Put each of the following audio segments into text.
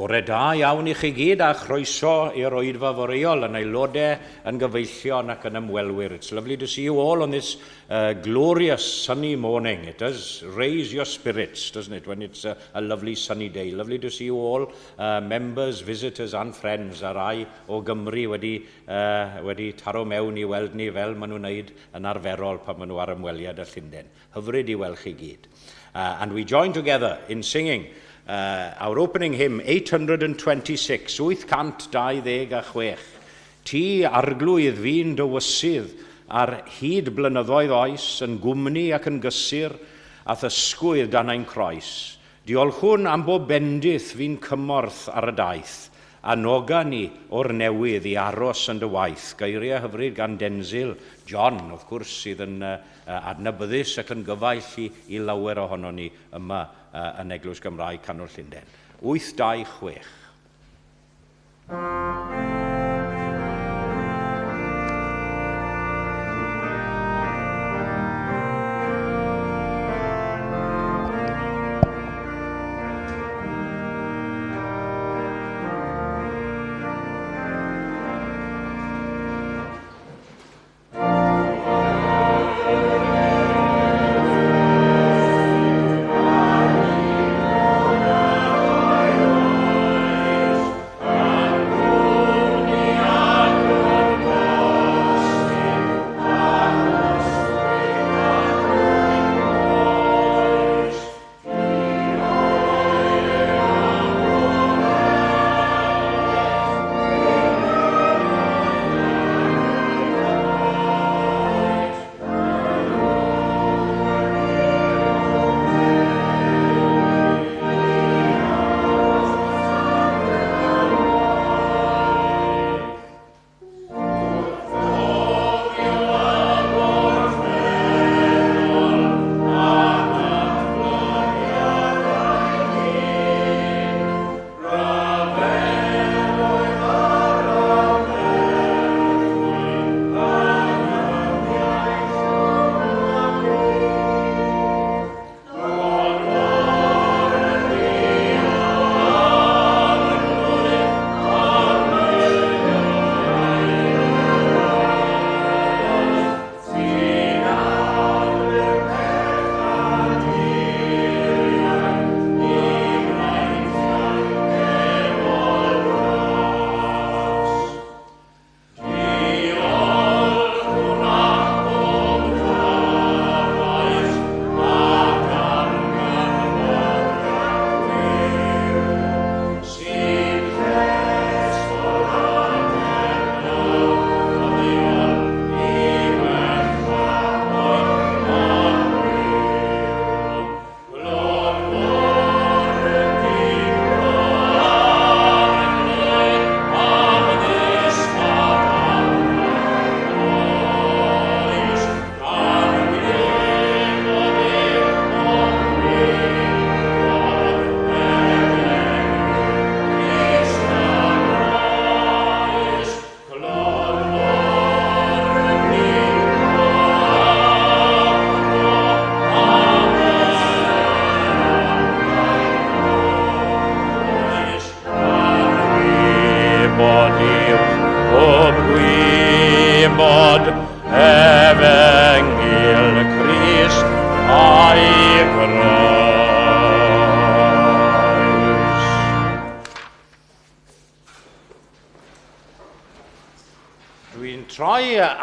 Bore da iawn i chi gyd a chroeso i'r oedfa foreol yn aelodau, yn gyfeillion ac yn ymwelwyr. It's lovely to see you all on this glorious sunny morning. It does raise your spirits, doesn't it, when it's a lovely sunny day. Lovely to see you all, members, visitors and friends, a rai o Gymru wedi taro mewn i weld ni fel maen nhw'n wneud yn arferol pan maen nhw ar ymweliad â Llundain. Hyfryd i weld chi gyd. And we join together in singing our opening hymn, 826, 826. Ti Arglwydd fu'n dywysydd ar hyd blynyddoedd oes, yn gwmni ac yn gysur, a'th ysgwydd dan ein croes. Diolchwn am bob bendith fu'n cymorth ar y daith, anoga ni o'r newydd i aros yn dy waith. Geiriau hyfryd gan Denzil John, wrth gwrs, sydd yn adnabyddus ac yn gyfaill i lawer ohono ni yma yn Eglwys Gymraeg Canol Llundain. 826.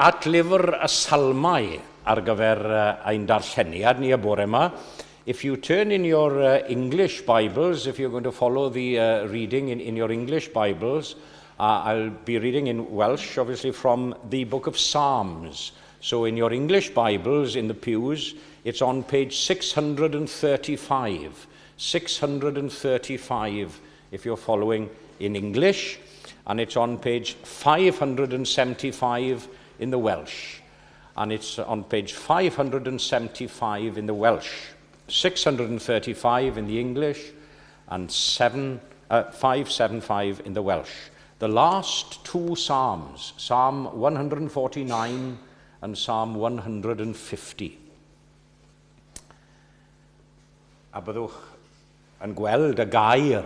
At lyfr y Salmau ar gyfer ein darlleniad ni y bore yma. If you turn in your English Bibles, if you're going to follow the reading in your English Bibles, I'll be reading in Welsh, obviously, from the book of Psalms. So in your English Bibles, in the pews, it's on page 635. 635 if you're following in English, and it's on page 575 in the Welsh. And it's on page 575 in the Welsh, 635 in the English, and 575 in the Welsh. The last two Psalms, Psalm 149 and Psalm 150. A byddwch yn gweld y gair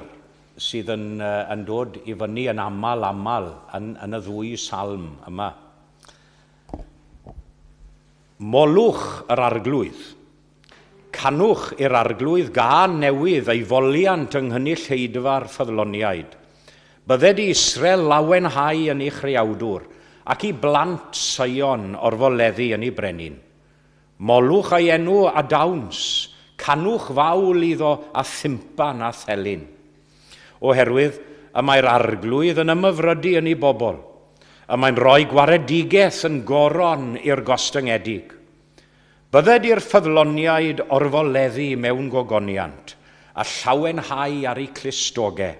sydd yn dod i fyny yn aml yn y ddwy salm yma. Molwch yr arglwydd. Canwch i'r arglwydd gân newydd ei foliant yng nghynulleidfa'r ffyddloniaid. Bydded i Israel lawenhau yn ei chreawdwr ac i blant Seion orfoleddu yn ei brenin. Molwch ei enw a dawns, canwch fawl iddo a thympan a thelyn. Oherwydd y mae'r arglwydd yn ymhyfrydu yn ei bobl, y mae'n rhoi gwaredigaeth yn goron i'r gostyngedig. Bydded i'r ffyddloniaid orfoleddu mewn gogoniant a llawenhau ar eu clustogau.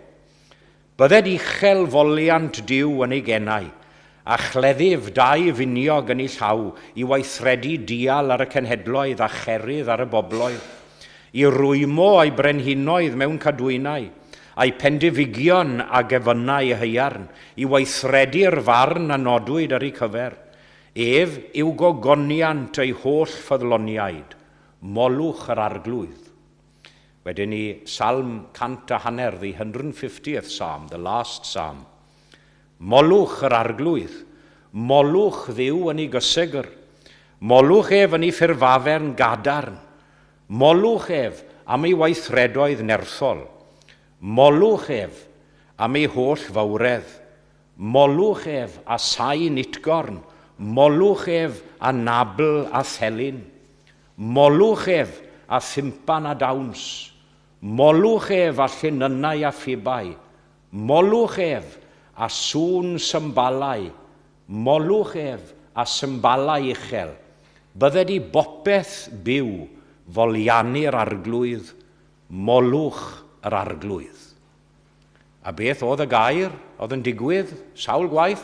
Bydded uchel foliant Duw yn ei genau a chleddyf dau finiog yn ei llaw i weithredu dial ar y cenhedloedd a cherydd ar y bobloedd, i rwymo a'i brenhinoedd mewn cadwynau, a'i pendefigion a gefynnau haearn, i weithredu'r farn a nodwyd ar eu cyfer. Ef yw gogoniant ei holl ffyddloniaid, molwch yr arglwydd. Wedyn ni, Salm 150, the 150th Psalm, the last Psalm. Molwch yr arglwydd, molwch Dduw yn ei gysegr, molwch ef yn ei ffurfafern gadarn, molwch ef am ei weithredoedd nerthol, molwch ef am ei holl fawredd, molwch ef a sain utgorn, molwch ef a nabl a thelyn, molwch ef a thympan a dawns, molwch ef a llinynnau a phibau, molwch ef a sŵn symbalau, molwch ef a symbalau uchel. Bydded i bopeth byw foliannu'r arglwydd, molwch yr arglwydd. A beth oedd y gair oedd yn digwydd sawl gwaith?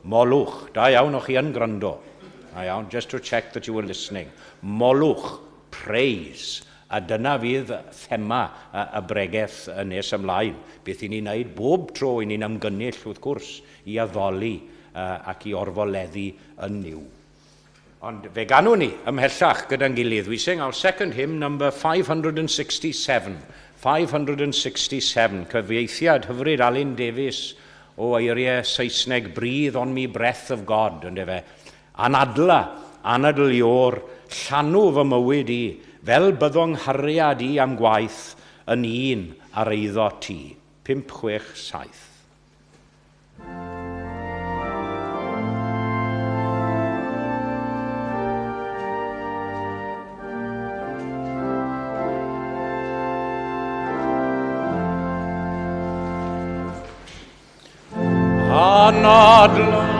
Molwch. Da iawn, o'ch chi yn gwrando. Da iawn, just to check that you were listening. Molwch, praise. A dyna fydd thema y bregeth yn nes ymlaen. Beth i ni'n wneud bob tro i ni'n ymgynnull, wrth gwrs, i addoli ac i orfoleddu yn Nuw. Ond fe ganwn ni ymhellach gyda'n gilydd. We sing our second hymn, number 567. 567, cyfieithiad hyfryd Alun Davies o eiriau Saesneg, Breathe on me breath of God, yndyfe. Anadla, anadl Iôr, llanw fy mywyd i, fel byddo 'nghariad i am gwaith yn un ar eiddo ti. 5, 6, 7. Anadla, anadl.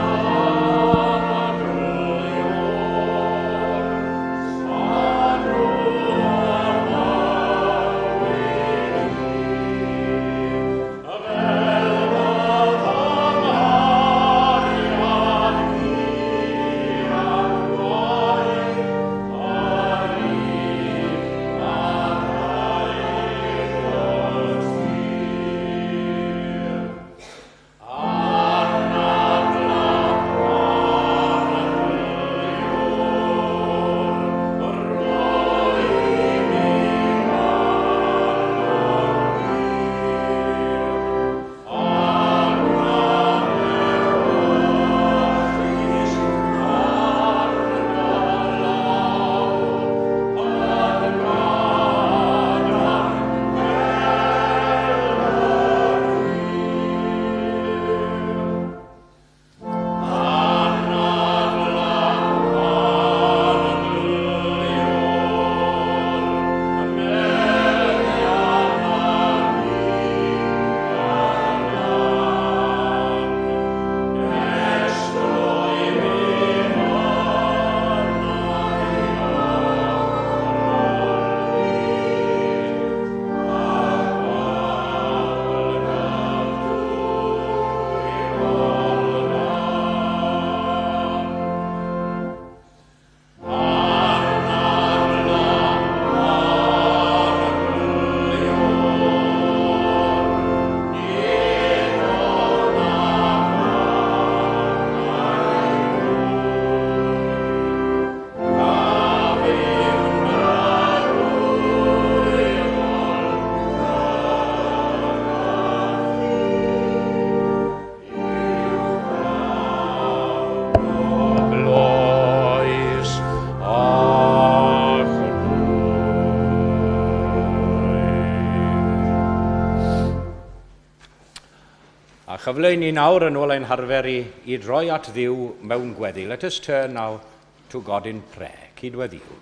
Chyfle i ni nawr yn ôl ein harfer i droi at Dduw mewn gweddi. Let us turn now to God in prayer. Cydweddïwn.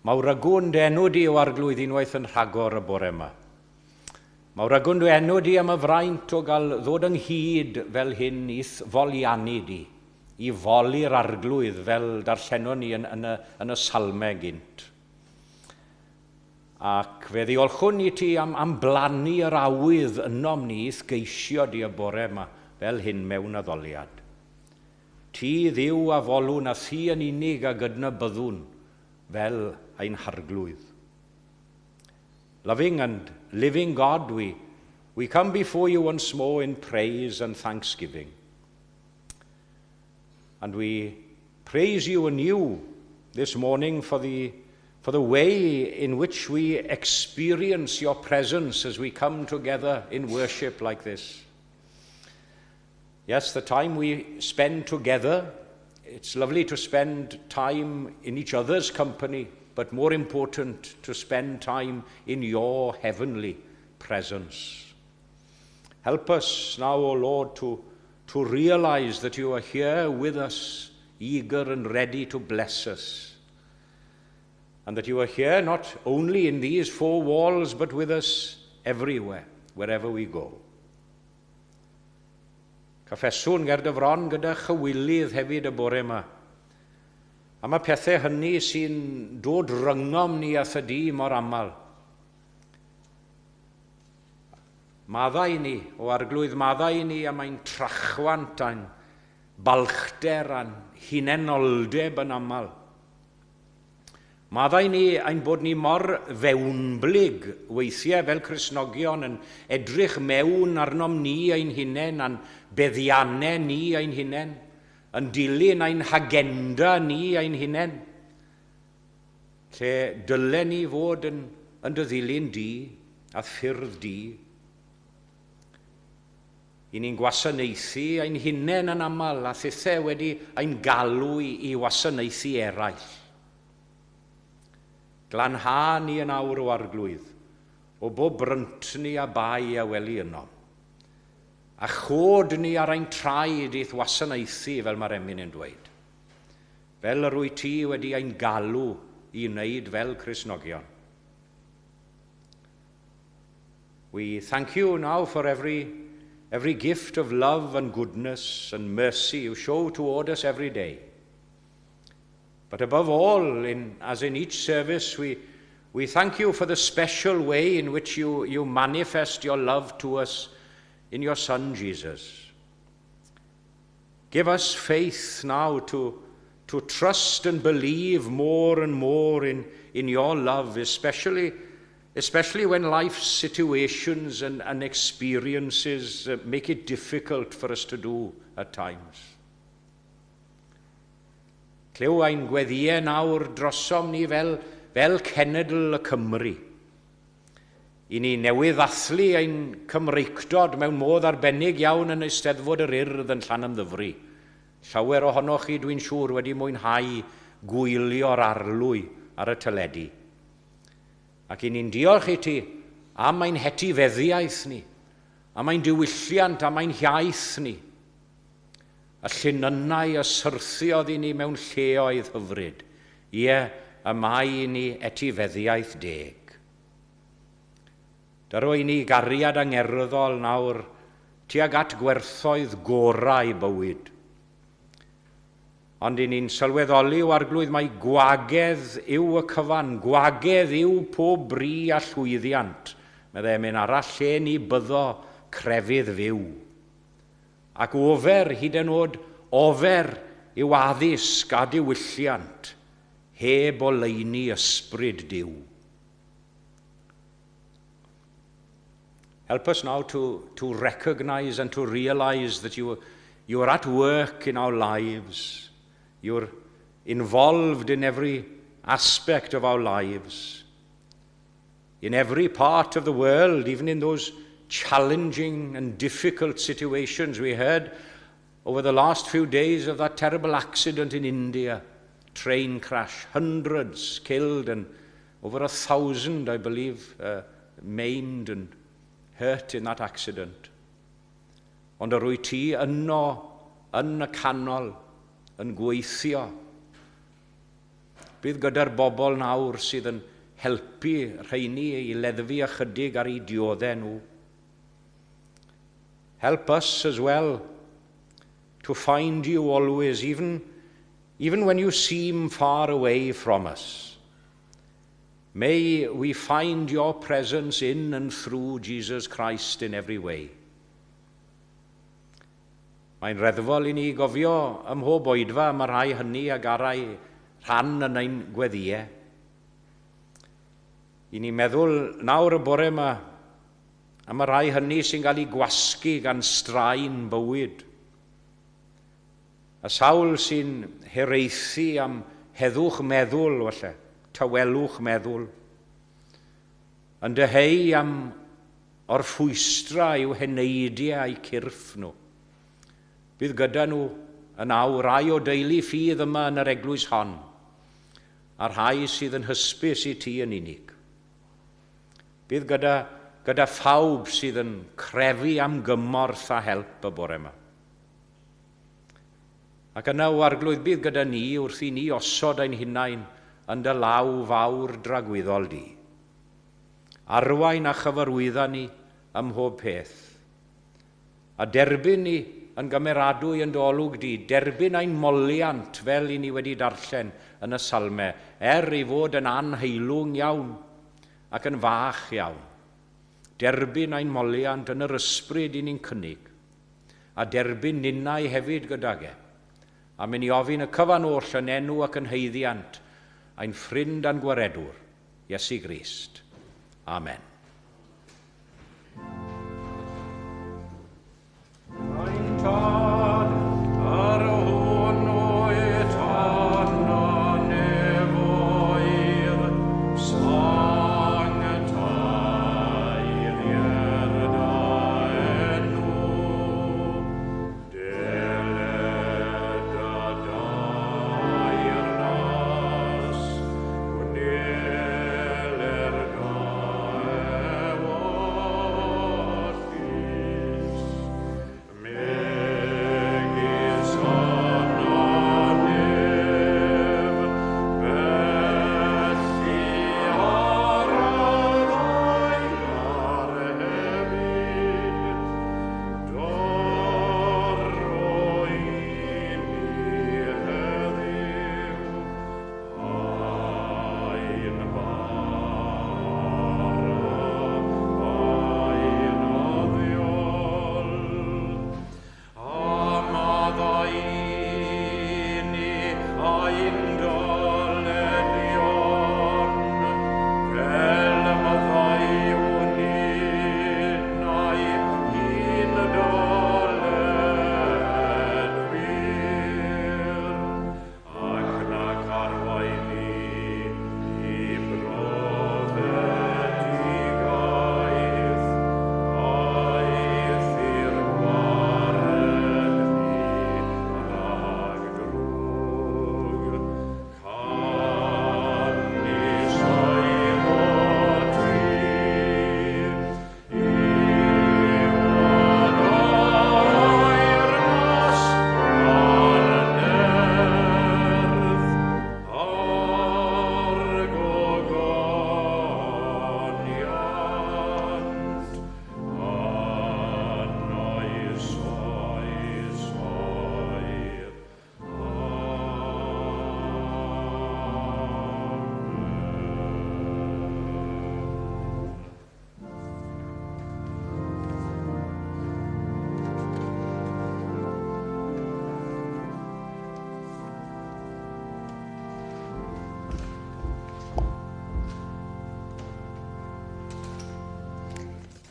Mawrygwn dy enw di, O Arglwydd, unwaith yn rhagor y bore yma. Mawrygwn dy enw di am y fraint o gael ddod ynghyd fel hyn i'th foliannu di, i foli'r Arglwydd fel darllenon ni yn y salmau gynt. Ac fe ddiolchwn i ti am blannu yr awydd ynom ni i'th geisio di y bore yma fel hyn mewn addoliad. Ti, Dduw, a folwn, a thi yn unig a gydnabyddwn fel ein Harglwydd. Loving and living God, we come before you once more in praise and thanksgiving. And we praise you anew this morning for the way in which we experience your presence as we come together in worship like this. Yes, the time we spend together, it's lovely to spend time in each other's company, but more important, to spend time in your heavenly presence. Help us now, O Lord, to realize that you are here with us, eager and ready to bless us. And that you are here not only in these four walls, but with us everywhere, wherever we go. Cyffeswn ger dy fron gyda chywilydd hefyd y bore yma am y pethau hynny sy'n dod rhyngom ni a thydi mor aml. Maddau i ni, O Arglwydd, maddau i ni am ein trachwant a'n balchder a'n hunanoldeb yn aml. Maddau ni ein bod ni mor fewnblyg weithiau fel Cristnogion yn edrych mewn arnom ni ein hunain a'n beddiannau ni ein hunain, yn dilyn ein hagenda ni ein hunain, lle dylen ni fod yn dy ddilyn di a ffyrdd di. I ni'n gwasanaethu ein hunain yn aml a thithau wedi ein galw i wasanaethu eraill. Glanha ni yn awr, O Arglwydd, o bob bryntni a bai a weli yno. A chod ni ar ein traed i'th wasanaethu, fel mae'r emyn yn dweud. Fel yr wyt ti wedi ein galw i wneud fel Cristnogion. We thank you now for every gift of love and goodness and mercy you show toward us every day. But above all, as in each service, we thank you for the special way in which you manifest your love to us in your Son, Jesus. Give us faith now to trust and believe more and more in your love, especially when life's situations and experiences make it difficult for us to do at times. Clyw ein gweddïau nawr drosom ni fel cenedl y Cymry. I ni newydd ddathlu ein Cymreictod mewn modd arbennig iawn yn Eisteddfod yr Urdd yn Llanymddyfri. Llawer ohonoch chi, dwi'n siŵr, wedi mwynhau gwylio'r arlwy ar y teledu. Ac i ni'n diolch i ti am ein hetifeddiaeth ni, am ein diwylliant, am ein hiaith ni, y llinynnau y syrthiodd i ni mewn lleoedd hyfryd. Ie, y mae i ni etifeddiaeth deg. Dyro i ni gariad angerddol nawr tuag at gwerthoedd gorau bywyd. Ond i ni'n sylweddoli, O Arglwydd, mai gwagedd yw y cyfan, gwagedd yw pob bri a llwyddiant. Meddai emyn arall, lle ni byddo crefydd fyw. Ac ofer, hyd yn oed ofer yw addysg a diwylliant, heb oleuni ysbryd Duw. Help us now to recognize and to realize that you are at work in our lives. You're involved in every aspect of our lives. In every part of the world, even in those challenging and difficult situations we heard over the last few days of that terrible accident in India, train crash, hundreds killed and over 1,000, I believe, maimed and hurt. hurt in that accident. Ond yr wyt ti yno yn y canol yn gweithio. Bydd gyda'r bobl nawr sydd yn helpu rheini i leddfu ychydig ar eu dioddau nhw. Help us as well to find you always, even when you seem far away from us. May we find your presence in and through Jesus Christ in every way. Mae'n reddfol i ni gofio ym mhob oedfa am y rhai hynny a garai rhan yn ein gweddïau. I ni meddwl nawr y bore yma am y rhai hynny sy'n cael eu gwasgu gan straen bywyd. A sawl sy'n hiraethu am heddwch meddwl, falle, tawelwch meddwl. Yn dyheu am orffwystra i'w heneidiau a'u cyrff nhw. Bydd gyda nhw yn awr rai o deulu ffydd yma yn yr eglwys hon, a rhai sydd yn hysbys i ti yn unig. Bydd gyda phawb sydd yn crefu am gymorth a help y bore yma. Ac yna, o Arglwydd, bydd gyda ni wrth i ni osod ein hunain yn dy law fawr dragwyddol di. Arwain a chyfarwydda ni ym mhob peth. A derbyn ni yn gymeradwy yn dy olwg di, derbyn ein moliant fel i ni wedi darllen yn y salmau, er ei fod yn anheilwng iawn ac yn fach iawn. Derbyn ein moliant yn yr ysbryd i ni'n cynnig, a derbyn ninnau hefyd gydag e. A mynd i ofyn y cyfan oll yn enw ac yn haeddiant ein ffrind a'n gwaredwr, Iesu Grist. Amen. Ein Tad, yr hwn wyt yn y nefoedd, sancteiddier dy enw, deled dy deyrnas, gwneler dy ewyllys, megis yn y nef, felly ar y ddaear hefyd. Dyro i ni heddiw ein bara beunyddiol, a maddau i ni ein dyledion, fel y maddeuwn ninnau i'n dyledwyr, ac nac arwain ni i brofedigaeth, eithr gwared ni rhag drwg. Canys eiddo ti yw y deyrnas a'r nerth a'r gogoniant yn oes oesoedd. Amen.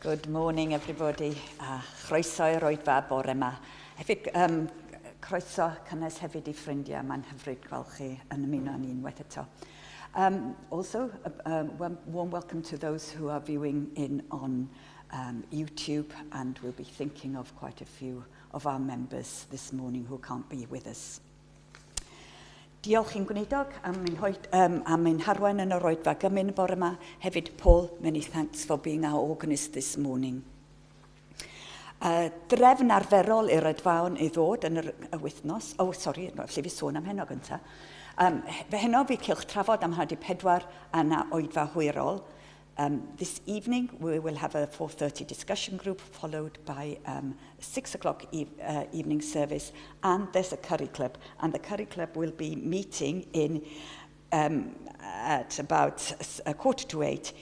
Good morning, everybody. A chroeso i'r oedfa bore yma. Hefyd, croeso cynnes hefyd i ffrindiau. Mae'n hyfryd gweld chi yn ymuno â ni unwaith eto. Also, a warm welcome to those who are viewing in on YouTube, and we'll be thinking of quite a few of our members this morning who can't be with us. Diolch i'n gweinidog am ein harwain yn yr oedfa gymun y bore yma. Hefyd, Paul, many thanks for being our organist this morning. Drefn arferol i'r oedfaon i ddod yn yr y wythnos. Oh, sori, lle fi sôn am heno gyntaf. Fe heno fi cylch trafod am 3:30 a na oedfa hwyrol. This evening we will have a 4:30 discussion group followed by 6 o'clock evening service, and there's a curry club, and the curry club will be meeting in at about 7:45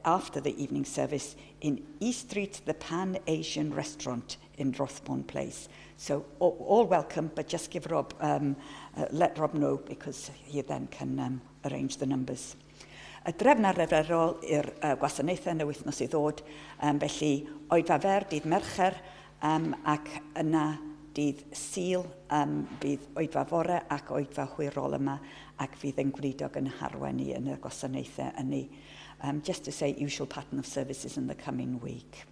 after the evening service in East Street, the Pan-Asian restaurant in Rothbourne Place. So all welcome, but just give Rob, let Rob know, because he then can arrange the numbers. Y drefn arferol i'r gwasanaethau yn y wythnos i ddod, felly oedfa fer dydd Mercher, ac yna dydd Sul bydd oedfa fore ac oedfa hwyrol yma, ac fydd yn gweinidog yn harwen ni yn y gwasanaethau ynny. Just to say, usual pattern of services in the coming week.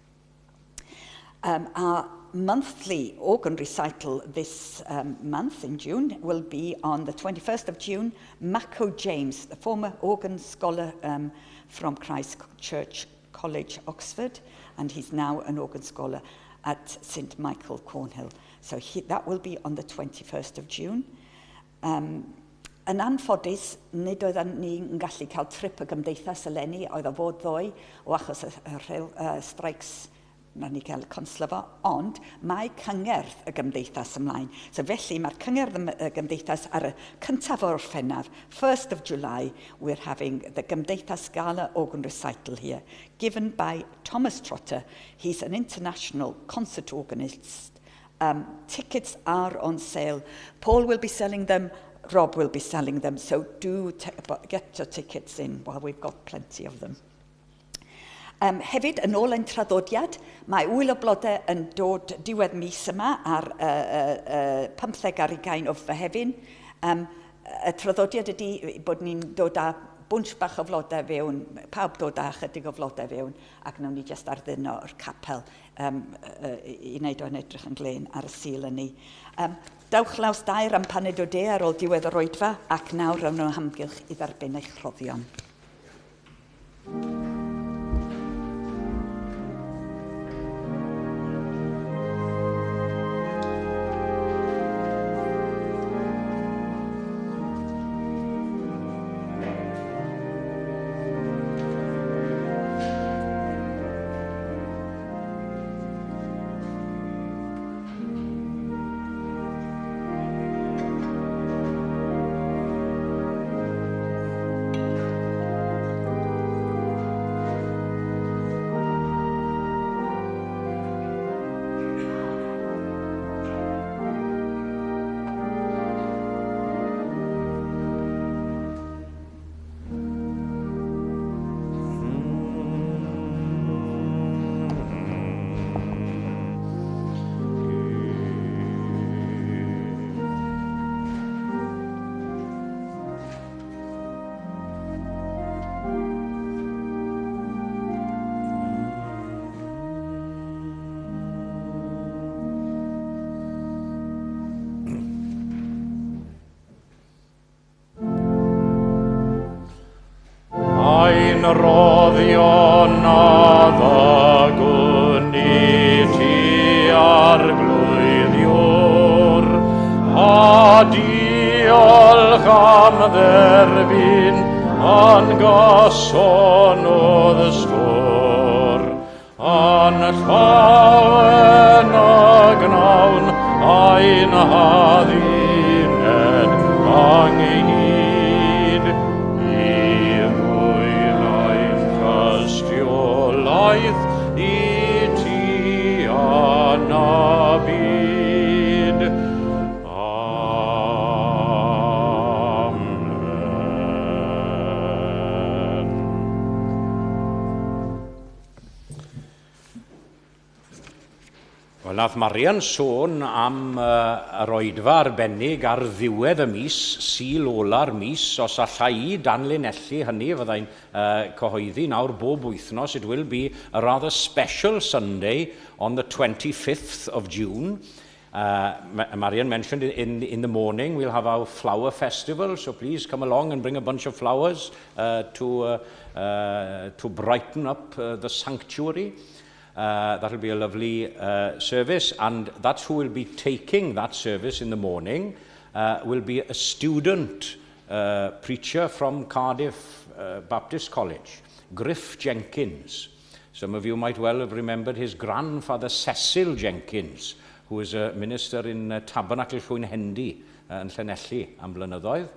Our monthly organ recital this month in June will be on the 21st of June. Mako James, the former organ scholar from Christ Church College, Oxford, and he's now an organ scholar at St Michael Cornhill. So that will be on the 21st of June. Yn anffodus, nid oedden ni'n gallu cael trip y gymdeithas eleni, oedd o fod ddoe, o achos y rail strikes na ni gael canslo fo, ond mae cyngerdd y gymdeithas ymlaen. So felly mae'r cyngerdd y gymdeithas ar y cyntaf o'r Orffennaf, 1st of July, we're having the Gymdeithas Gala Organ Recital here, given by Thomas Trotter. He's an international concert organist. Tickets are on sale. Paul will be selling them, Rob will be selling them, so do get your tickets in while we've got plenty of them. Hefyd, yn ôl ein traddodiad, mae Ŵyl y Blodau yn dod diwedd mis yma ar 15 ar 20 o Fehefin. Y traddodiad ydy bod ni'n dod â bwnsh bach o flodau fewn, pawb dod â chydig o flodau fewn, ac nawn ni jyst arddunno o'r capel i wneud o'n edrych yn glên ar y Sul ynny. Dewch laws dair am paned o de ar ôl diwedd yr oedfa, ac nawr rawn nhw hamgylch i dderbyn eich rhoddion. Ein roddion a ddygwn i ti Arglwydd Iwr, a diolch am dderbyn yn gyson o'dd stôr. Yn llawen y gnawn ein hadduned ynghyd, i ddwyn ein tystiolaeth i ti yn y byd. Amen. Wel, nath Marian sôn am yr oedfa arbennig ar ddiwedd y mis, Sul ola'r mis. Os allai i danlinellu hynny, fyddai'n cyhoeddi nawr bob wythnos. It will be a rather special Sunday on the 25th of June. Marian mentioned in the morning we'll have our flower festival, so please come along and bring a bunch of flowers to brighten up the sanctuary. Uh, that'll be a lovely uh, service, and that's who will be taking that service in the morning, uh, will be a student uh, preacher from Cardiff uh, Baptist College, Griff Jenkins. Some of you might well have remembered his grandfather, Cecil Jenkins, who was a minister in uh, Tabernacle Llwynhendy uh, yn Llanelli am blynyddoedd.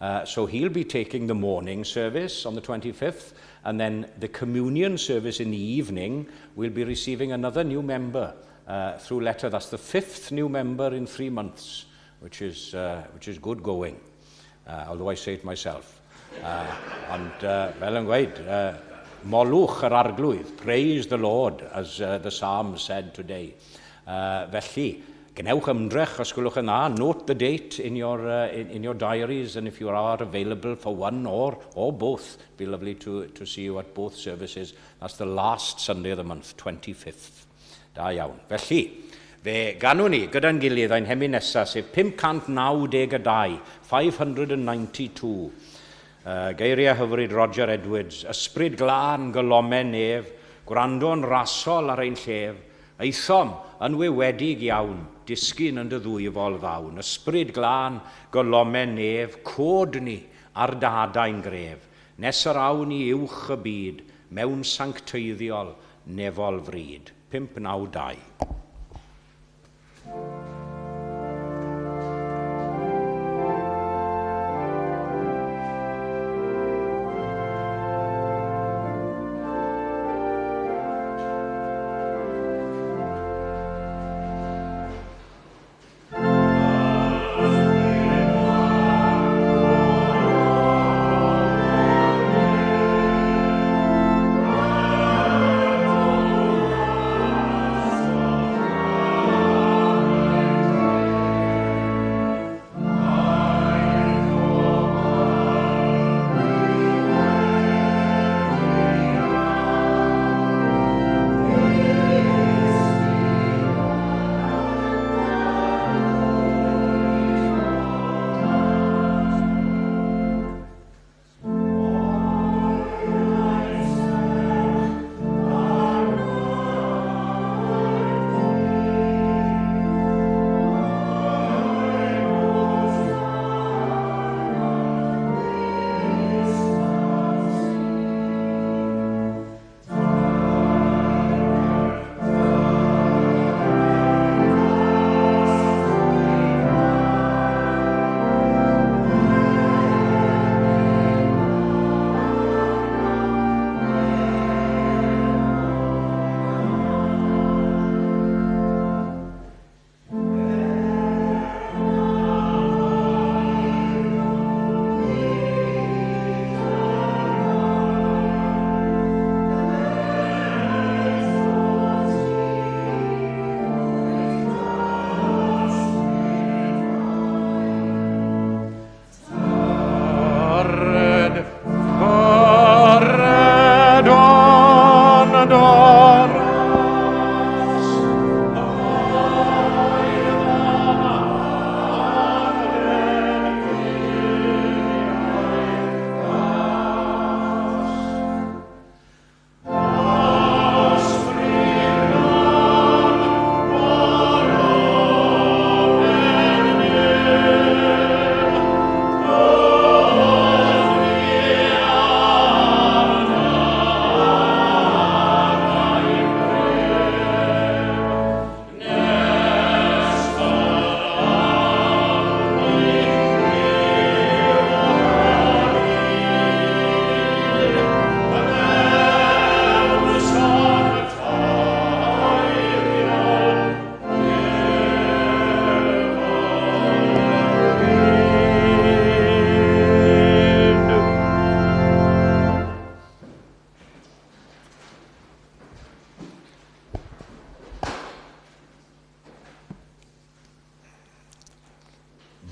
Uh, so he'll be taking the morning service on the 25th, and then the communion service in the evening, we'll be receiving another new member uh, through letter. That's the fifth new member in three months, which is, uh, which is good going, uh, although I say it myself. Uh, ond uh, fel yn gweud, uh, molwch yr arglwydd, praise the Lord, as uh, the psalm said today. Uh, felly, gwnewch ymdrech os gwelwch yn dda, note the date in your, uh, in, in your diaries, and if you are available for one or, or both, it'd be lovely to, to see you at both services. That's the last Sunday of the month, 25th. Da iawn. Felly, fe ganwn ni gyda'n gilydd ein hemyn nesaf, sef 592, 592. Uh, geiriau hyfryd Roger Edwards, ysbryd glân gylomen nef, gwrando'n rasol ar ein llef, aethom yn wywedig iawn, disgyn yn dy ddwyfol ddawn. Ysbryd glân gylomen nef, cod ni ar dadau'n gref, nes yr awn i uwch y byd, mewn sancteiddiol nefol fryd. 592.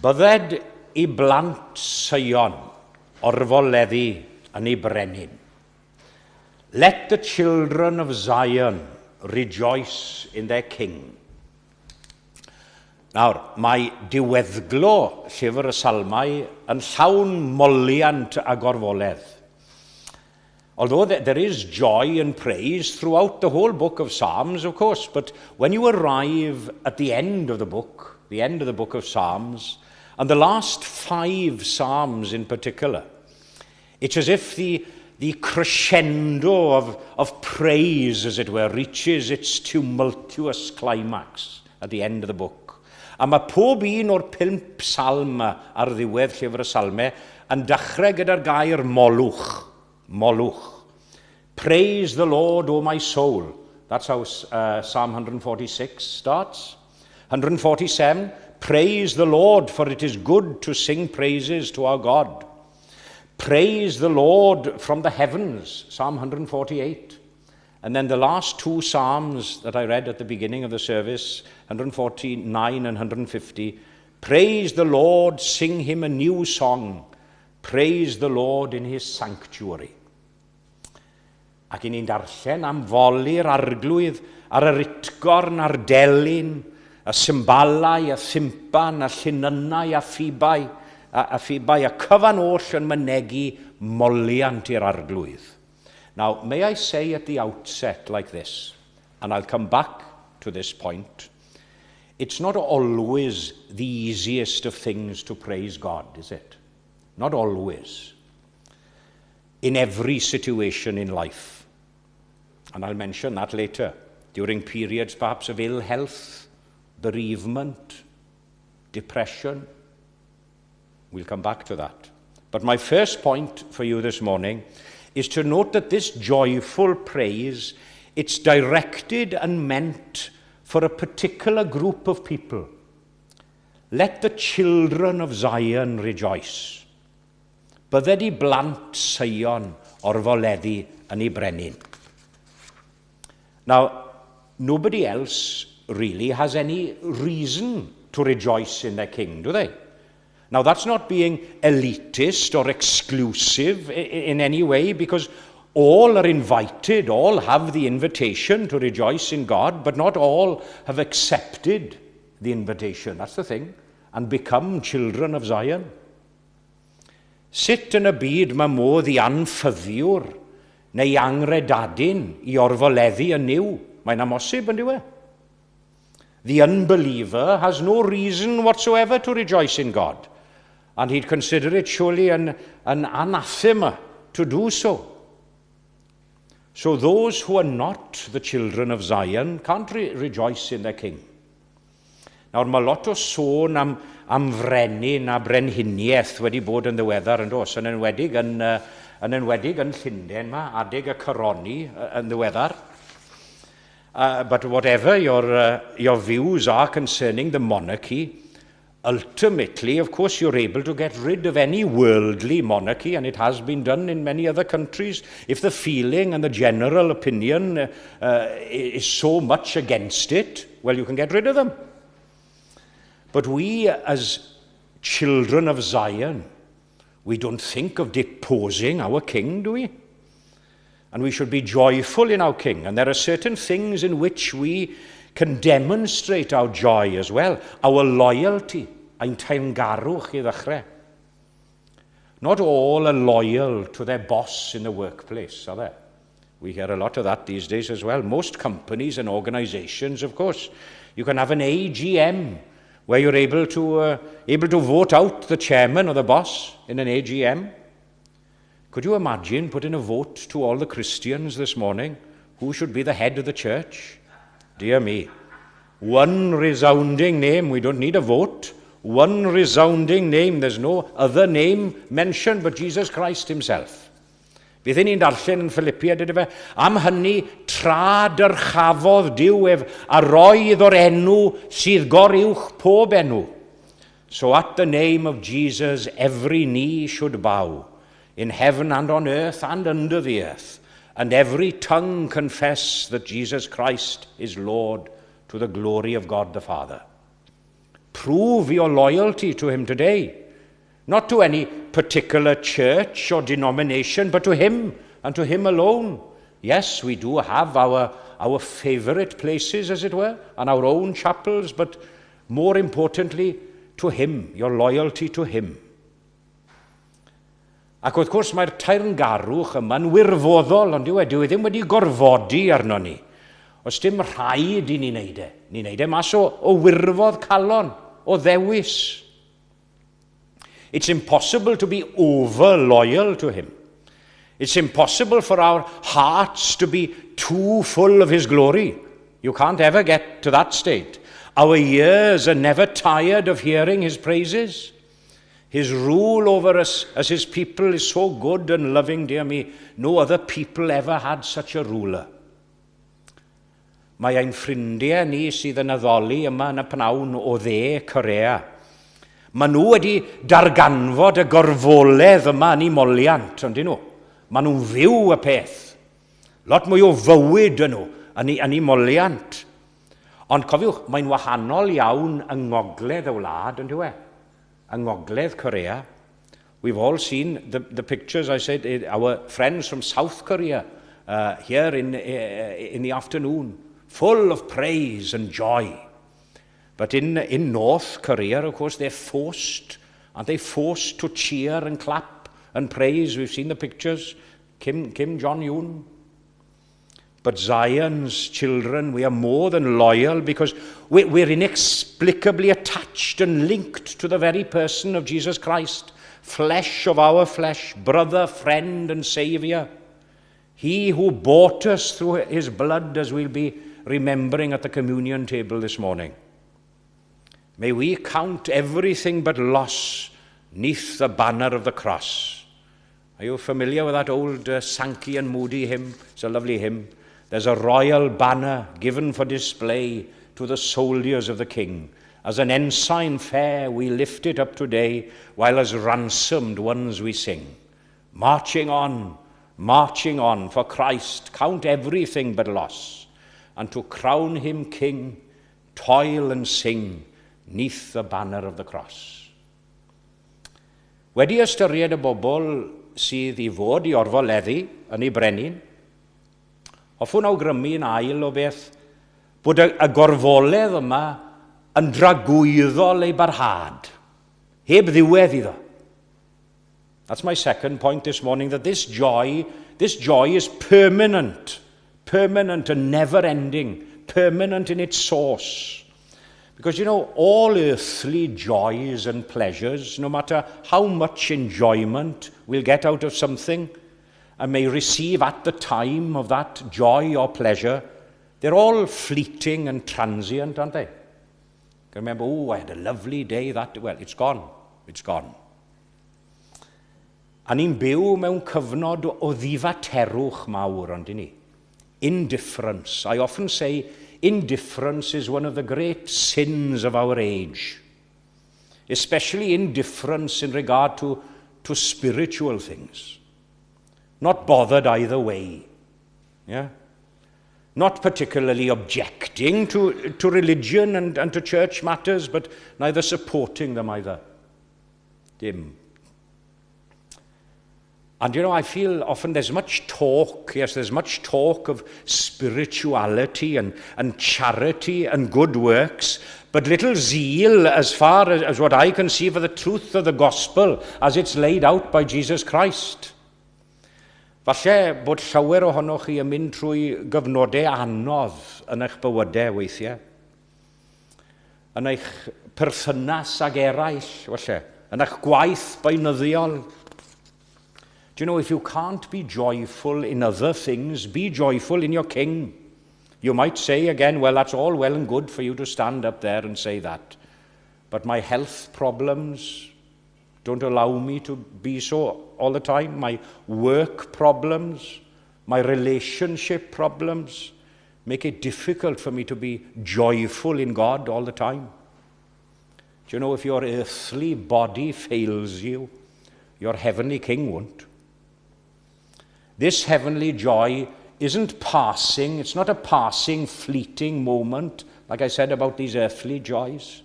Bydded i blant Seion orfoleddu yn ei brenin. Let the children of Zion rejoice in their king. Nawr, mae diweddglo llyfr y Salmau yn llawn moliant a gorfoledd. Although there is joy and praise throughout the whole book of Psalms, of course, but when you arrive at the end of the book, the end of the book of Psalms, and the last 5 Psalms in particular, it's as if the crescendo of praise, as it were, reaches its tumultuous climax at the end of the book. A mae pob un o'r 5 salm ar ddiwedd llyfr y salmau yn dechrau gyda'r gair molwch. Molwch. Praise the Lord, O my soul. That's how Psalm 146 starts. 147, praise the Lord, for it is good to sing praises to our God. Praise the Lord from the heavens, Psalm 148. And then the last 2 Psalms that I read at the beginning of the service, 149 and 150, praise the Lord, sing him a new song. Praise the Lord in his sanctuary. Ac i ni'n darllen am foli'r arglwydd ar yr utgorn a'r delyn, y symbalau, y thimpan, y llinynnau, a ffibau, a ffibau, a cyfan oll yn mynegi moliant i'r arglwydd. Now, may I say at the outset like this, and I'll come back to this point, it's not always the easiest of things to praise God, is it? Not always. In every situation in life. And I'll mention that later. During periods perhaps of ill health, bereavement, depression. We'll come back to that. But my first point for you this morning is to note that this joyful praise, it's directed and meant for a particular group of people. Let the children of Zion rejoice. Bydded i blant Seion orfoleddu yn ei brenin. Now, nobody else really has any reason to rejoice in their king, do they? Now, that's not being elitist or exclusive in any way, because all are invited, all have the invitation to rejoice in God, but not all have accepted the invitation, that's the thing, and become children of Zion. Sut yn y byd mae modd i anffyddiwr neu angredadun i orfoleddu yn Nuw? Mae'n amhosib, yn dyw e? The unbeliever has no reason whatsoever to rejoice in God, and he'd consider it surely an anathema to do so. So those who are not the children of Zion can't rejoice in their king. Nawr, mae lot o sôn am frenin a brenhiniaeth wedi bod yn ddiweddar yn does, yn enwedig yn Llundain yma, adeg y coroni yn ddiweddar. But whatever your views are concerning the monarchy, ultimately, of course, you're able to get rid of any worldly monarchy, and it has been done in many other countries. If the feeling and the general opinion is so much against it, well, you can get rid of them. But we, as children of Zion, we don't think of deposing our king, do we? And we should be joyful in our king. And there are certain things in which we can demonstrate our joy as well, our loyalty, ein teyrngarwch i ddechrau. Not all are loyal to their boss in the workplace, are they? We hear a lot of that these days as well. Most companies and organizations, of course, you can have an AGM where you're able to vote out the chairman or the boss in an AGM. Could you imagine putting a vote to all the Christians this morning? Who should be the head of the church? Dear me. One resounding name. We don't need a vote. One resounding name. There's no other name mentioned but Jesus Christ himself. Bydd ni'n darllen yn Philippiaid, ydy fe? Am hynny, tra dyrchafodd Duw ef a roi iddo'r enw sydd goruwch pob enw. So at the name of Jesus, every knee should bow, in heaven and on earth and under the earth, and every tongue confess that Jesus Christ is Lord, to the glory of God the Father. Prove your loyalty to him today. Not to any particular church or denomination, but to him and to him alone. Yes, we do have our favourite places, as it were, and our own chapels, but more importantly, to him, your loyalty to him. Ac wrth gwrs mae'r teyrngarwch yma'n wirfoddol, ond dyw e, dyw e ddim wedi gorfodi arno ni. Oes dim rhaid i ni wneud e. Ni'n wneud e mas o, o wirfodd calon, o ddewis. It's impossible to be over loyal to him. It's impossible for our hearts to be too full of his glory. You can't ever get to that state. Our ears are never tired of hearing his praises. His rule over us as his people is so good and loving, dear me. No other people ever had such a ruler. Mae ein ffrindiau ni sydd yn addoli yma yn y pnawn o dde Corea. Maen nhw wedi darganfod y gorfoledd yma yn eu moliant, ond nhw? Maen nhw'n fyw y peth. Lot mwy o fywyd yn nhw yn eu, yn eu moliant. Ond cofiwch, mae'n wahanol iawn yng ngogledd y wlad, yn dyw e? Yng ngogledd Corea. We've all seen the, the pictures, I said, eh, our friends from South Korea here in, in the afternoon, full of praise and joy. But in, in North Korea, of course, they're forced, aren't they forced to cheer and clap and praise? We've seen the pictures. Kim, Kim Jong-un. But Zion's children, we are more than loyal because we, we're inexplicably attached and linked to the very person of Jesus Christ, flesh of our flesh, brother, friend, and savior. He who bought us through his blood, as we'll be remembering at the communion table this morning. May we count everything but loss neath the banner of the cross. Are you familiar with that old Sankey and Moody hymn? It's a lovely hymn. There's a royal banner given for display to the soldiers of the king. As an ensign fair, we lift it up today, while as ransomed ones we sing. Marching on, marching on for Christ, count everything but loss, and to crown him king, toil and sing neath the banner of the cross. Wedi ystyried y bobl sydd i fod i orfoleddu yn ei brenin, hoffwn awgrymu yn ail o beth bod y, y gorfoledd yma yn dragwyddol ei barhad, heb ddiwedd iddo. That's my second point this morning, that this joy, this joy is permanent, permanent and never ending, permanent in its source. Because, you know, all earthly joys and pleasures, no matter how much enjoyment we'll get out of something and may receive at the time of that joy or pleasure, they're all fleeting and transient, aren't they? You can remember, oh, I had a lovely day that... Well, it's gone. It's gone. A ni'n byw mewn cyfnod o ddifaterwch mawr, ond ni? Indifference. I often say indifference is one of the great sins of our age. Especially indifference in regard to, to spiritual things. Not bothered either way. Yeah? Not particularly objecting to, to religion and, and to church matters, but neither supporting them either. Dim. And you know, I feel often there's much talk, yes, there's much talk of spirituality and, and charity and good works, but little zeal as far as, as what I can see for the truth of the gospel as it's laid out by Jesus Christ. Falle bod llawer ohonoch chi yn mynd trwy gyfnodau anodd yn eich bywydau weithiau. Yn eich perthynas ag eraill, falle. Yn eich gwaith beunyddiol. Do you know, if you can't be joyful in other things, be joyful in your king. You might say again, well, that's all well and good for you to stand up there and say that. But my health problems don't allow me to be so all the time. My work problems, my relationship problems make it difficult for me to be joyful in God all the time. Do you know, if your earthly body fails you, your heavenly king won't. This heavenly joy isn't passing, it's not a passing, fleeting moment, like I said about these earthly joys.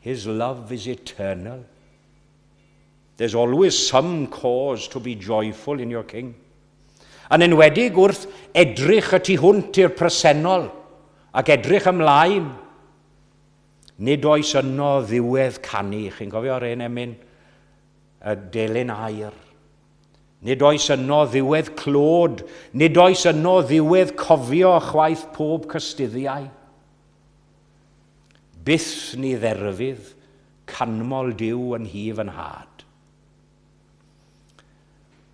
His love is eternal. There's always some cause to be joyful in your king. Yn enwedig wrth edrych y tu hwnt i'r presennol ac edrych ymlaen. Nid oes yno ddiwedd canu. Chi'n cofio'r un emyn? Y delyn aur. Nid oes yno ddiwedd clod, nid oes yno ddiwedd cofio chwaith pob cystuddiau. Byth ni dderfydd canmol Duw yn nhŷ fy nhad.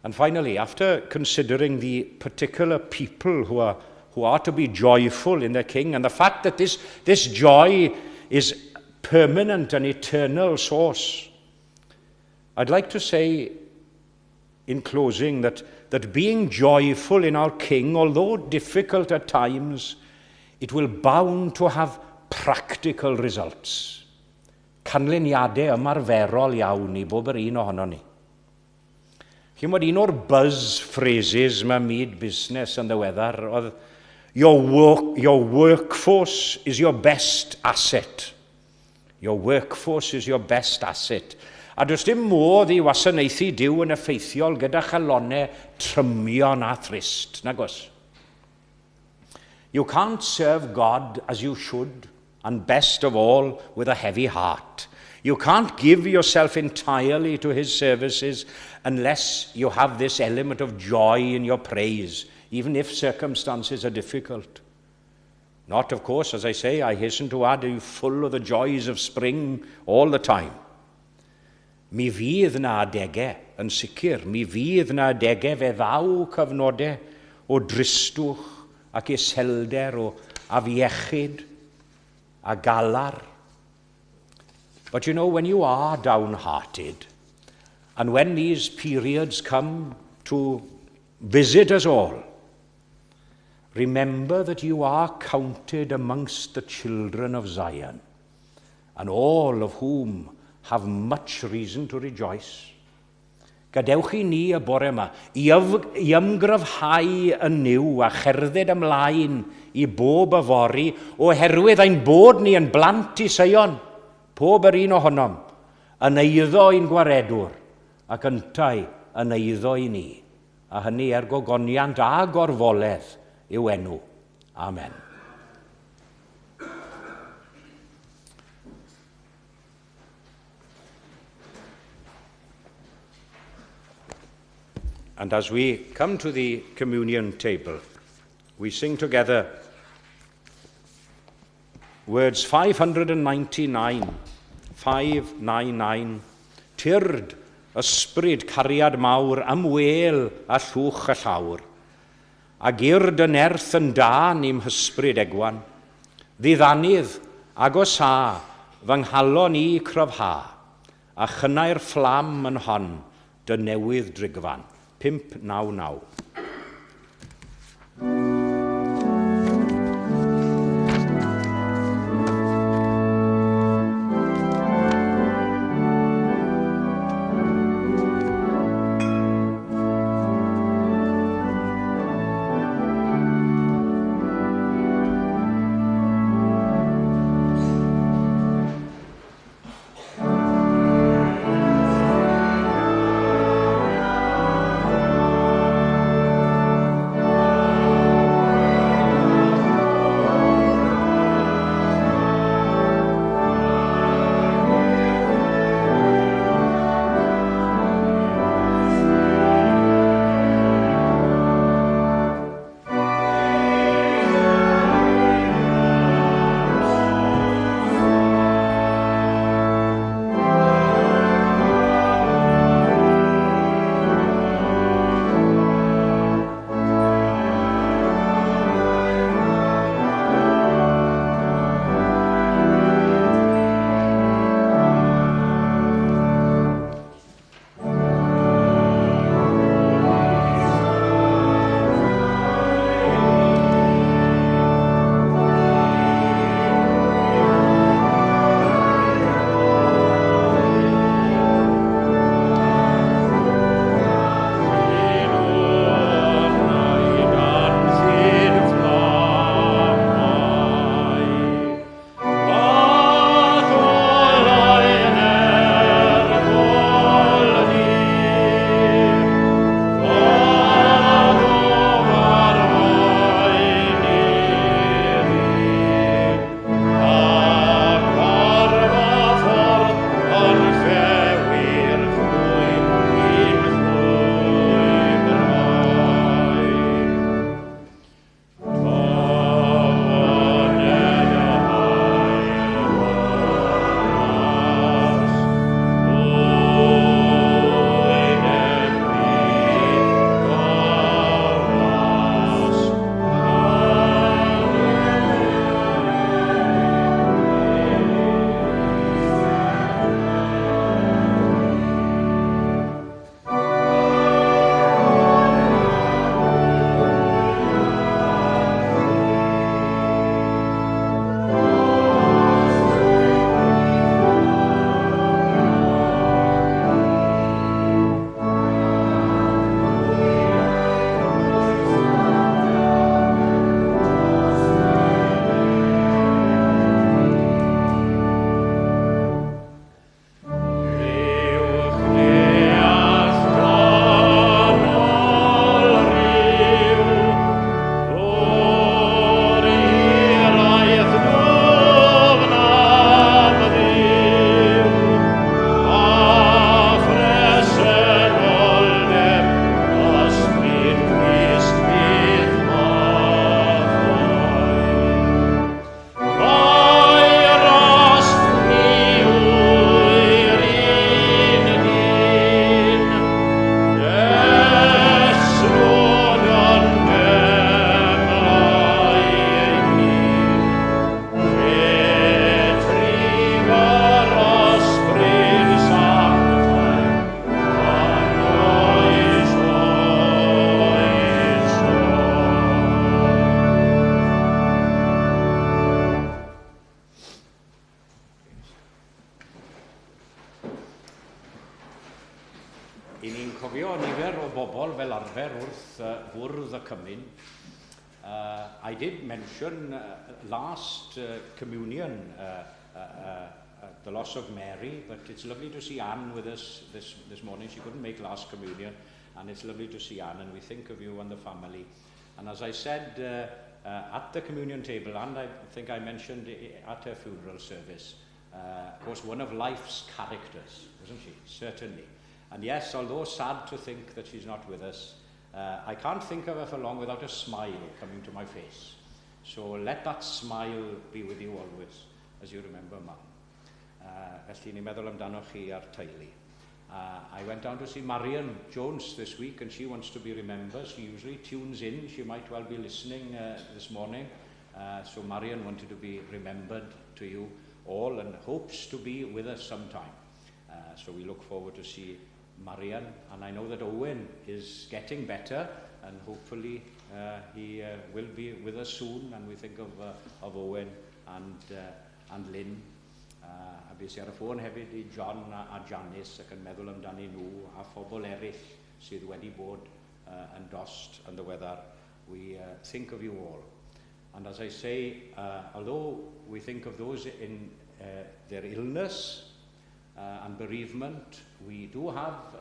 And finally, after considering the particular people who are to be joyful in their King, and the fact that this joy is permanent and eternal source, I'd like to say in closing that being joyful in our King, although difficult at times, it will bound to have practical results. Canlyniadau ymarferol iawn i bob yr un ohonon ni. Chi'mod, un o'r buzz phrases mae myd busnes yn ddiweddar oedd your workforce is your best asset. Your workforce is your best asset. A does dim modd i wasanaethu Duw yn effeithiol gyda chalonau trymion a thrist, nagos. You can't serve God as you should, and best of all, with a heavy heart. You can't give yourself entirely to his services unless you have this element of joy in your praise, even if circumstances are difficult. Not, of course, as I say, I hasten to add, are you full of the joys of spring all the time. Mi fydd na adegau, yn sicr, mi fydd na adegau fe ddaw cyfnodau o dristwch ac iselder, o afiechyd a galar. But you know, when you are downhearted, and when these periods come to visit us all, remember that you are counted amongst the children of Zion, and all of whom have much reason to rejoice. Gadewch i ni y bore yma i ymgryfhau yn Nuw a cherdded ymlaen i bob yfory oherwydd ein bod ni yn blant i Seion, pob yr un ohonom, yn eiddo i'n gwaredwr ac yntau yn eiddo i ni, a hynny er gogoniant a gorfoledd i'w enw. Amen. And as we come to the communion table, we sing together words 599, 599, Tyrd, ysbryd cariad mawr ymwêl â llwch y llawr, a gyr dy nerth yn dân i'm hysbryd egwan. Ddiddanydd, agosâ, fy nghalon i cryfha, a chynnau'r fflam yn hon, dy newydd drigfan. 599. I ni'n cofio nifer o bobl fel arfer wrth fwrdd y cymun. I did mention last communion the loss of Mary, but it's lovely to see Anne with us this morning. She couldn't make last communion, and it's lovely to see Anne, and we think of you and the family. And as I said at the communion table, and I think I mentioned at her funeral service, of course, one of life's characters, wasn't she? Certainly. And yes, although sad to think that she's not with us, I can't think of her for long without a smile coming to my face. So let that smile be with you always as you remember Mum. Felly ni'n meddwl amdano chi a'r teulu. I went down to see Marion Jones this week, and she wants to be remembered. She usually tunes in. She might well be listening this morning. So Marion wanted to be remembered to you all and hopes to be with us sometime. So we look forward to see Marion. And I know that Owen is getting better, and hopefully he will be with us soon. And we think of Owen and Lynn. A bues i ar y ffôn hefyd i John a Janice ac yn meddwl amdani nhw a phobl eraill sydd wedi bod yn dost yn ddiweddar. We think of you all. And as I say, although we think of those in their illness and bereavement, we do have,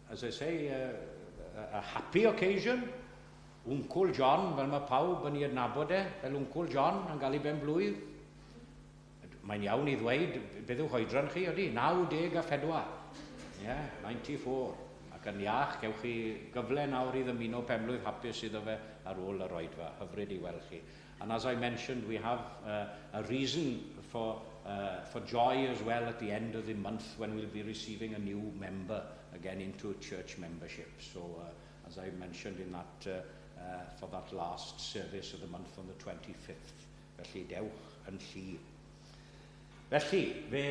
as I say, a happy occasion. Wncwl John, fel mae pawb yn ei adnabod e, fel Wncwl John yn cael ei ben blwydd. Mae'n iawn i ddweud, beth yw'ch oedran chi, ydy? 94. Yeah, 94. Ac yn iach, gewch chi gyfle nawr i ddymuno penblwydd hapus iddo fe ar ôl yr oedfa. Hyfryd i weld chi. And as I mentioned, we have a reason for joy as well at the end of the month when we'll be receiving a new member again into church membership. So, as I mentioned in that, for that last service of the month on the 25th. Felly, dewch yn llu. Felly, fe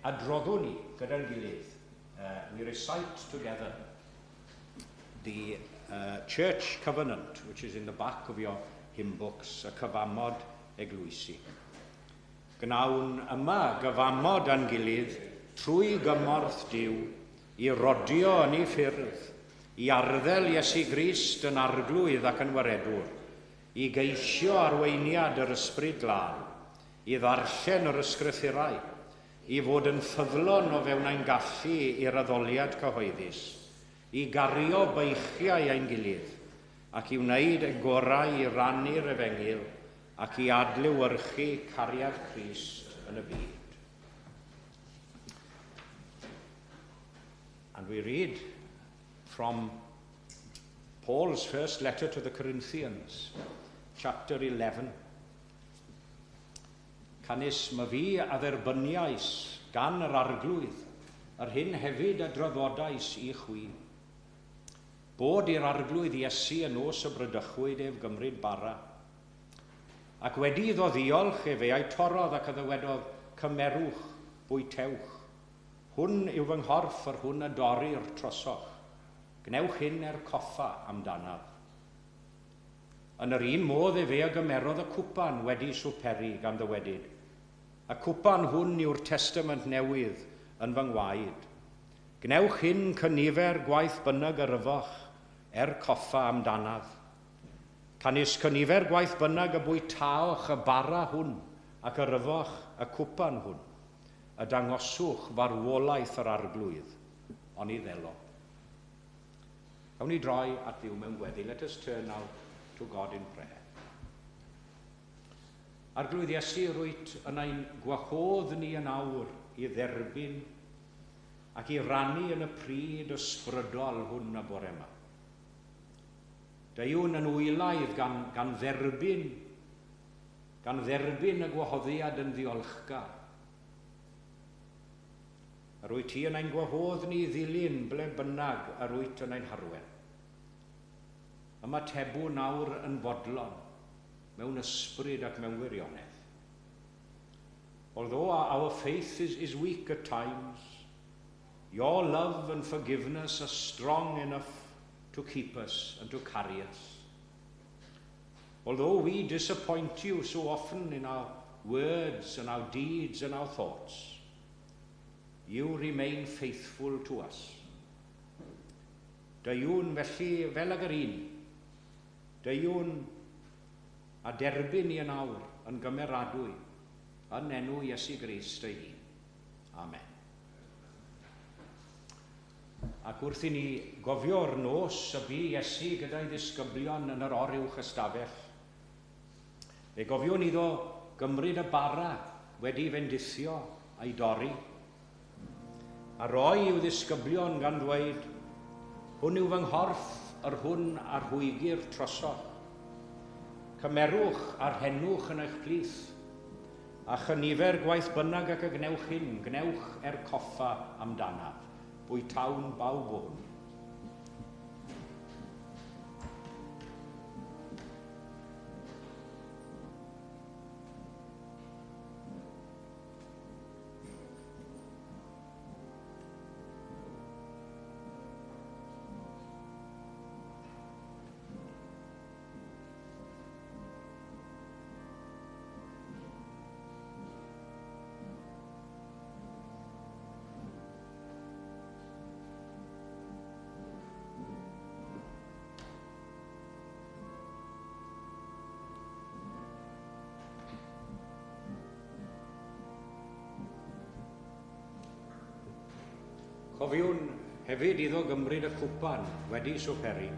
adroddwn ni gyda'n gilydd. We recite together the church covenant, which is in the back of your hymn books, y cyfamod eglwysi. Gnawn yma gyfamod â'n gilydd trwy gymorth Duw i rodio yn ei ffyrdd, i arddel Iesu Grist yn arglwydd ac yn waredwr, i geisio arweiniad yr Ysbryd Glân, i ddarllen yr ysgrythurau, i fod yn ffyddlon o fewn ein gallu i'r addoliad cyhoeddus, i gario beichiau ein gilydd, ac i wneud y gorau i rannu'r efengyl ac i adlewyrchu cariad Crist yn y byd. And we read from Paul's first letter to the Corinthians, chapter 11. Canys myfi a dderbyniais gan yr Arglwydd, yr hyn hefyd a draddodais i chwi. Bod i'r Arglwydd Iesu y nos y bradychwyd ef gymryd bara. Ac wedi iddo ddiolch efe a'i torrodd ac a ddywedodd, cymerwch, bwytewch. Hwn yw fy nghorff yr hwn a dorrir trosoch. Gwnewch hyn er coffa amdanaf. Yn yr un modd efe a gymerodd y cwpan wedi swperi gan ddywedyd, y cwpan hwn yw'r testament newydd yn fy ngwaed. Gwnewch hyn cynifer gwaith bynnag yr yfoch er coffa amdanaf. Canys cynifer gwaith bynnag y bwytaoch y bara hwn ac yr yfoch y cwpan hwn, y dangoswch farwolaeth yr Arglwydd, oni ddelo. Gawn ni droi at Dduw mewn gweddi. Let us turn now to God in prayer. Arglwydd Iesu, rwyt yn ein gwahodd ni yn awr i dderbyn ac i rannu yn y pryd ysbrydol hwn y bore yma. Deuwn yn wylaidd gan dderbyn y gwahoddiad yn ddiolchgar. Yr wyt ti yn ein gwahodd ni ddilyn ble bynnag yr wyt yn ein harwen. Ymatebwn nawr yn fodlon, mewn ysbryd ac mewn wirionedd. Although our faith is weak at times, your love and forgiveness are strong enough to keep us and to carry us. Although we disappoint you so often in our words and our deeds and our thoughts, you remain faithful to us. Deuwn felly fel ag yr un. Deuwn a derbyn ni yn awr yn gymeradwy yn enw Iesu Grist ei hun. Amen. Ac wrth i ni gofio'r nos y bu Iesu gyda'i ddisgyblion yn yr oruwch ystafell, fe gofiwn iddo gymryd y bara wedi fendithio a'i dorri, a roi i'w ddisgyblion gan ddweud, Hwn yw fy nghorff, yr hwn a rhwygir trosoch. Cymerwch a rhennwch yn eich plith, a chynifer gwaith bynnag ac y gwnewch hyn, gwnewch er coffa amdanaf. Bwytawn bawb o hwn. Cofiwn hefyd iddo gymryd y cwpan wedi swperi,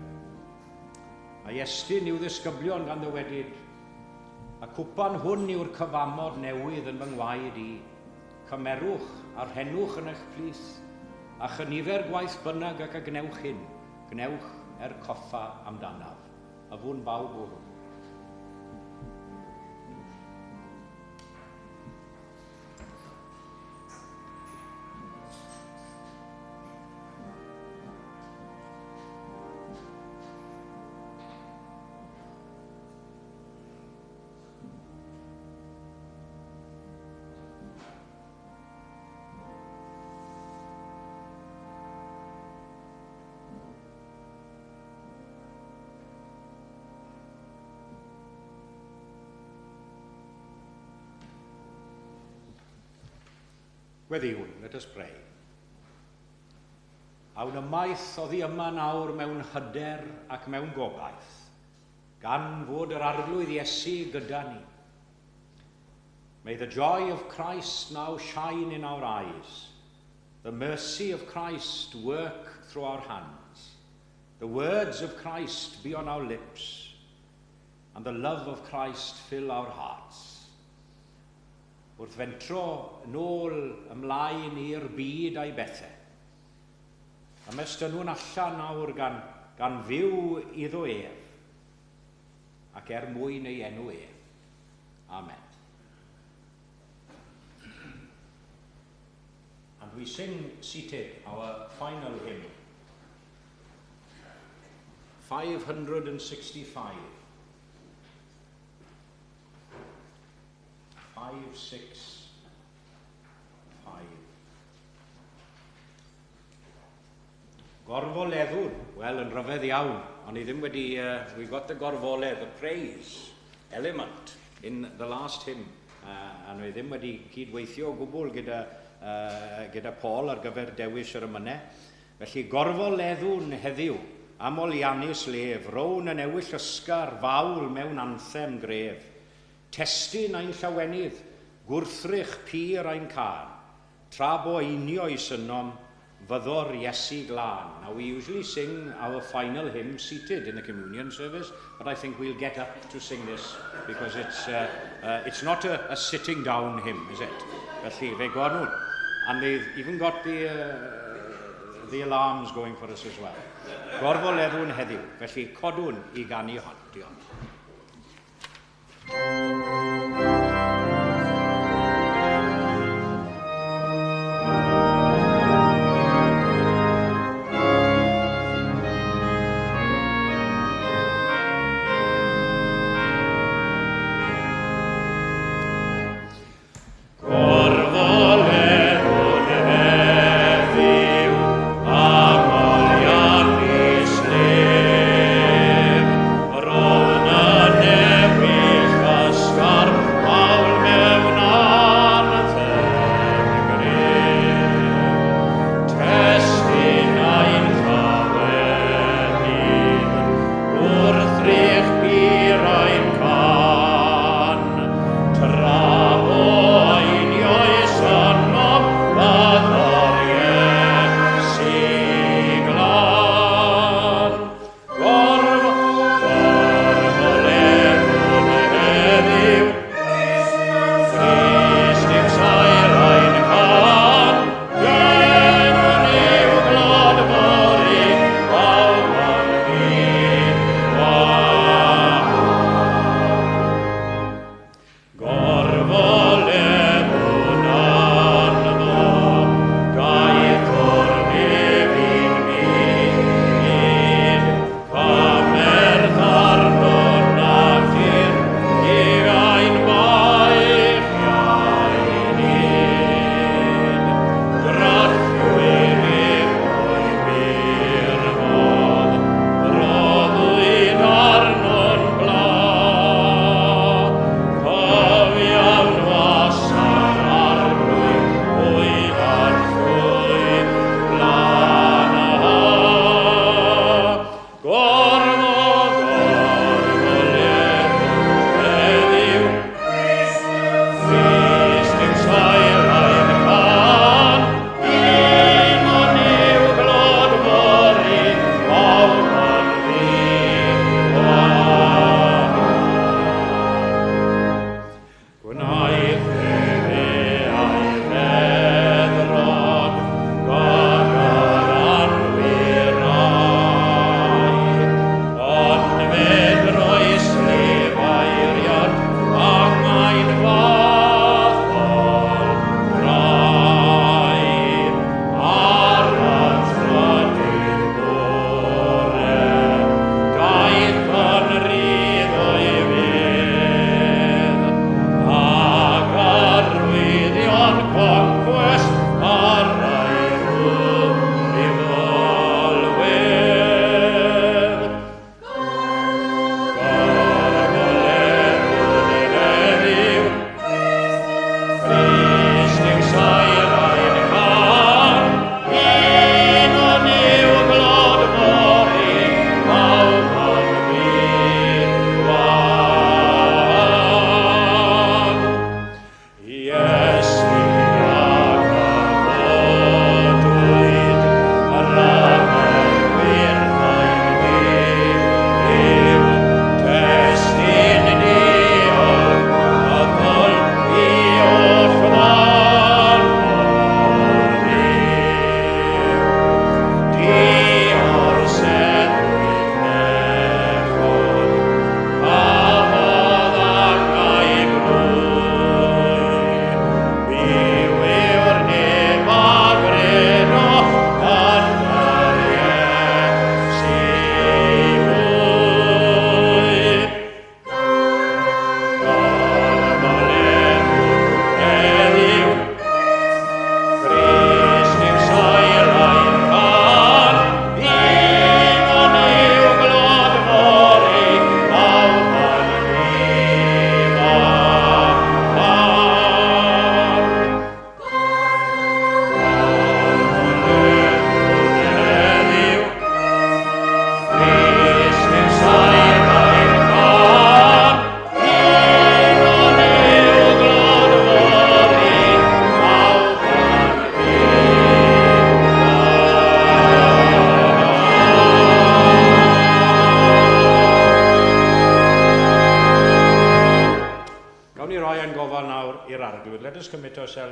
a'i estyn i'w ddisgyblion gan ddywedyd, Y cwpan hwn yw'r cyfamod newydd yn fy ngwaed i. Cymerwch a rhennwch yn eich plith, a chynifer gwaith bynnag ac a gwnewch hyn, gwnewch er coffa amdanaf. Yfwn bawb o hwn. Gweddïwn, let us pray. Awn ymaith oddi yma nawr mewn hyder ac mewn gobaith, gan fod yr Arglwydd Iesu gyda ni. May the joy of Christ now shine in our eyes, the mercy of Christ work through our hands, the words of Christ be on our lips, and the love of Christ fill our hearts. Wrth fentro nôl ymlaen i'r byd a'i bethau, ymestynnwn allan nawr gan, gan fyw iddo ef, ac er mwyn ei enw ef. Amen. And we sing seated our final hymn. 565. 5, 6, 5. Gorfoleddwn, wel, yn rhyfedd iawn, ond i ddim wedi, we got the gorfoledd, the praise element in the last hymn, a nhw ddim wedi cydweithio o gwbl gyda, gyda Paul ar gyfer dewis yr emynau. Felly gorfoleddwn heddiw, am oliannus lef, rown yn ewyll ysgar fawl mewn anthem gref. Testun ein llawenydd, gwrthrych pur ein cân, tra bo einioes ynom, fyddo'r Iesu glân. Now we usually sing our final hymn seated in the communion service, but I think we'll get up to sing this because it's, it's not a sitting down hymn, is it? Felly, fe gwanwn. And they've even got the alarms going for us as well. Gorfoleddwn heddiw, felly codwn i ganu hon. Diolch. Gorfoleddwn heddiw am oliannus lef, rown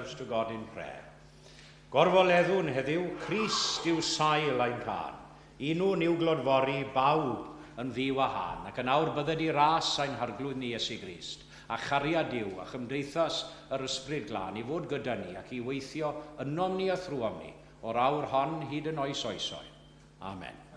ourselves to God in prayer. Gorfoleddwn heddiw, Crist yw sail ein cân. Unwn i'w glodfori bawb yn ddiwahân, ac yn awr bydded i ras ein Harglwydd ni Iesu Grist, a chariad Duw a chymdeithas yr Ysbryd Glân i fod gyda ni ac i weithio ynom ni a thrwom ni, o'r awr hon hyd yn oes oesoedd. Amen.